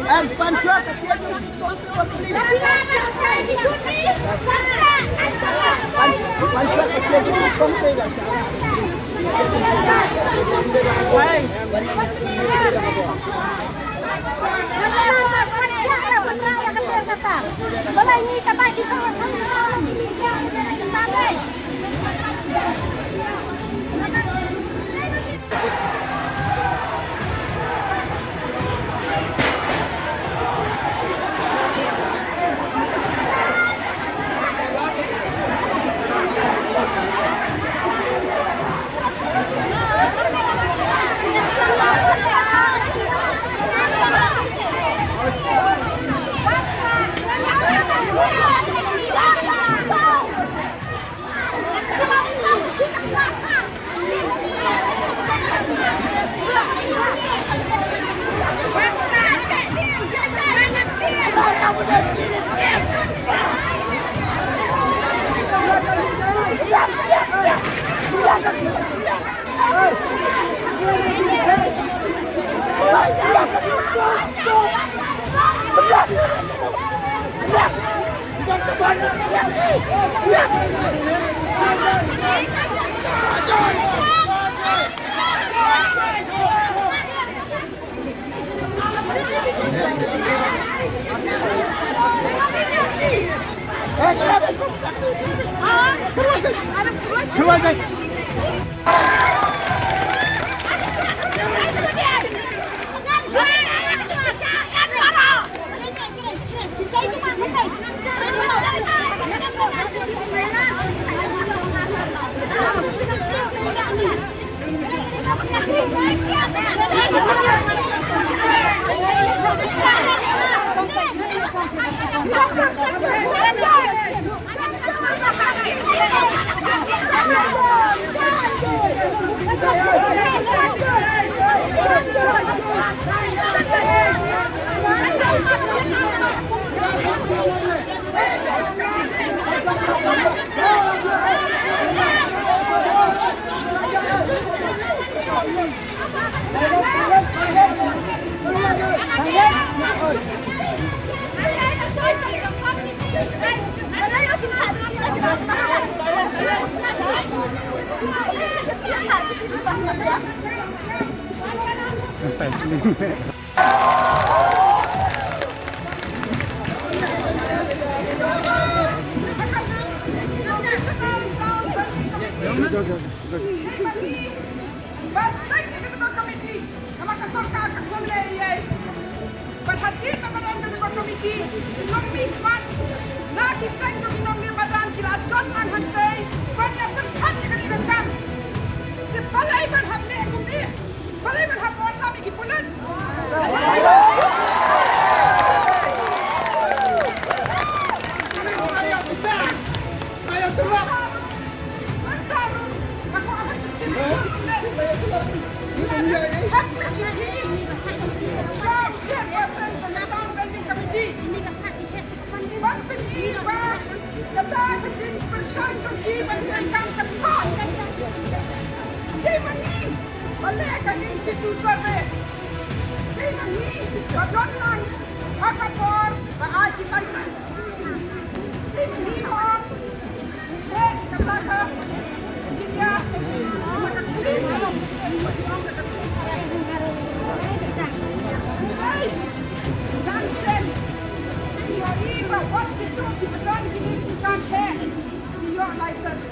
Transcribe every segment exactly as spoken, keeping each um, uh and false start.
Em, pan shuwa ka tiar jong ki kong te wa pli. Pan, pan shuwa ka tiar jong ki kong te la sha. Ba seng ïa kata ka komiti namar ka sorkar ka khum leh ïa i. Bad hadien ba ka don kata ka komiti, ki nongmihkhmat na ki seng jong ki nongmihkhmat ki la don lang hangtei ban ïa pyrkhat ïa kane ka kam. Te balei ban hap leh kumne? Balei ban hap wanlam ïa ki pulit? Ban pyni ba kata ka jingpyrshang jong ki ban trei kam ka dei. Dei ma ngi ba leh ka in situ survey. Dei ma ngi ba don lang ha ka por ba ai ki license. Dei ma ngi ba ong, eh, kata ka engineer, kata ka claim, kata ka claim. Hei, dang shen. Ïohi ba wat kito kiba don kine ki kam heh ki ïoh license.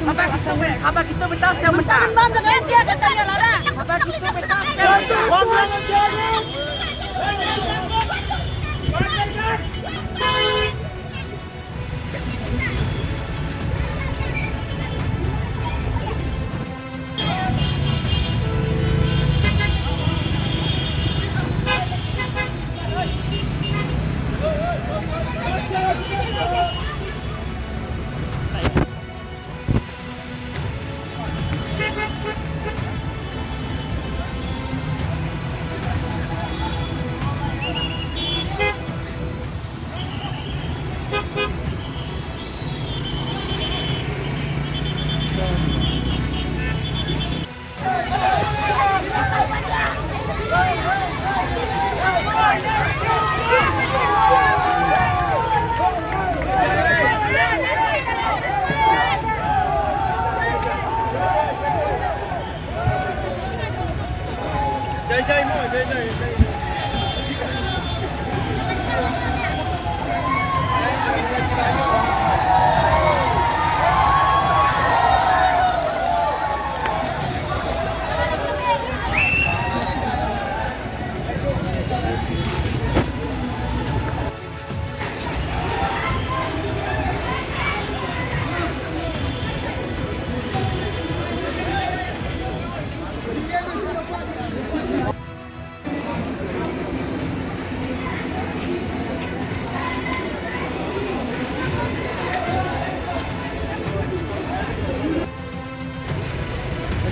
Haba kito be, haba kito be tas yang mentah. Haba kito be tas yang mentah. Jai jai mo, jai jai, jai jai.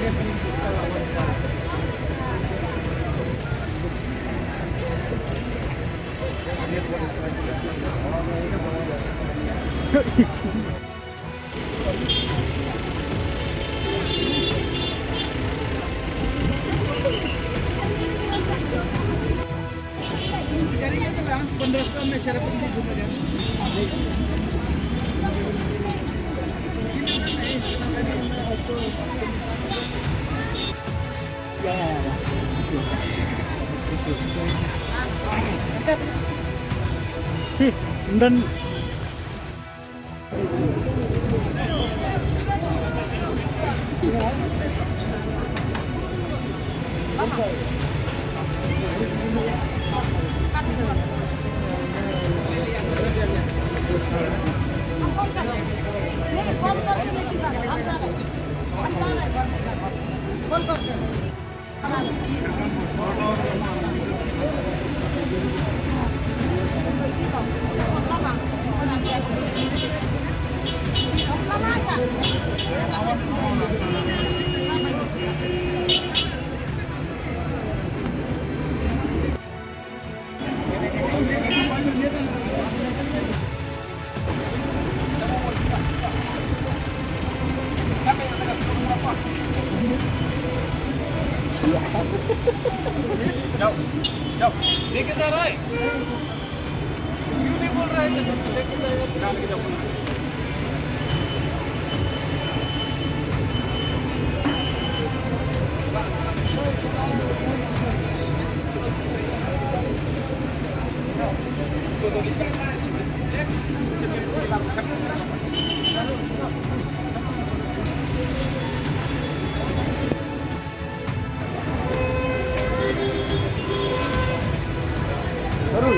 Sih, dan Baru,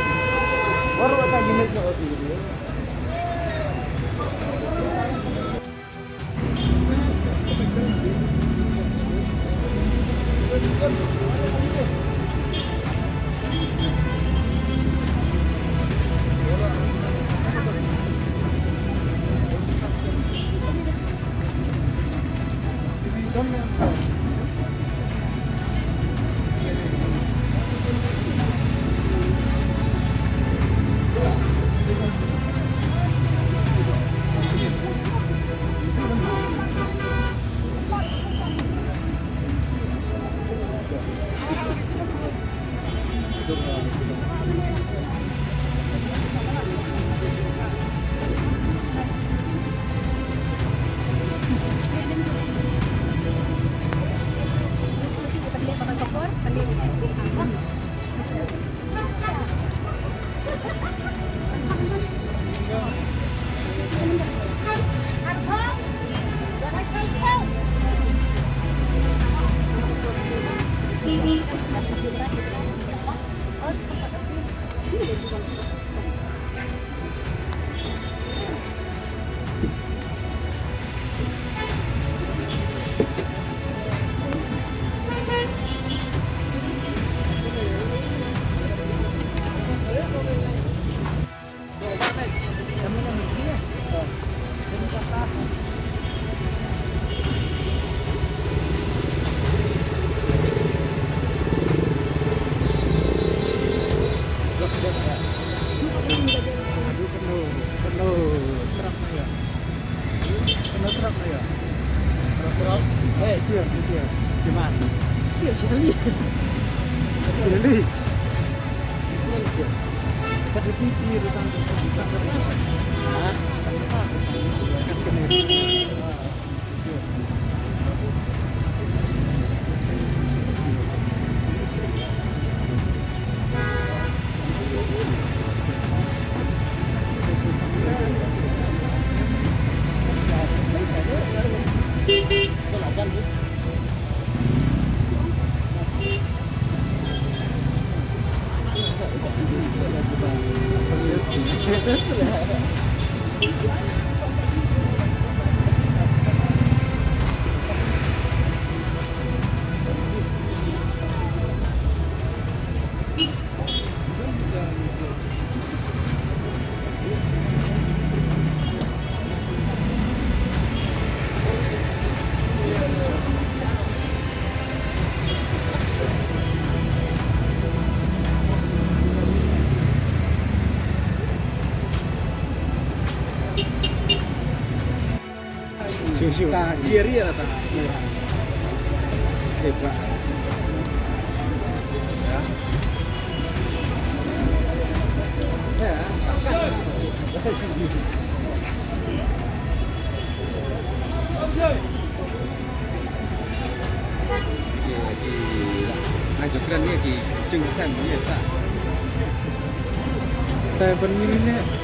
baru akan gimmick na O T V. Kena trap na ya. Kena trap na ya. Trap, trap. Eh, dia, dia. Di mana? Dia, sini. Sini. Sini. Kat pipi dia kan. Ha? Kan kena. Ta cheery la ta. Eh, ba. Ya. Ya. Ai, jokran ni ki chung sam ni ta. Ta ban ni ne.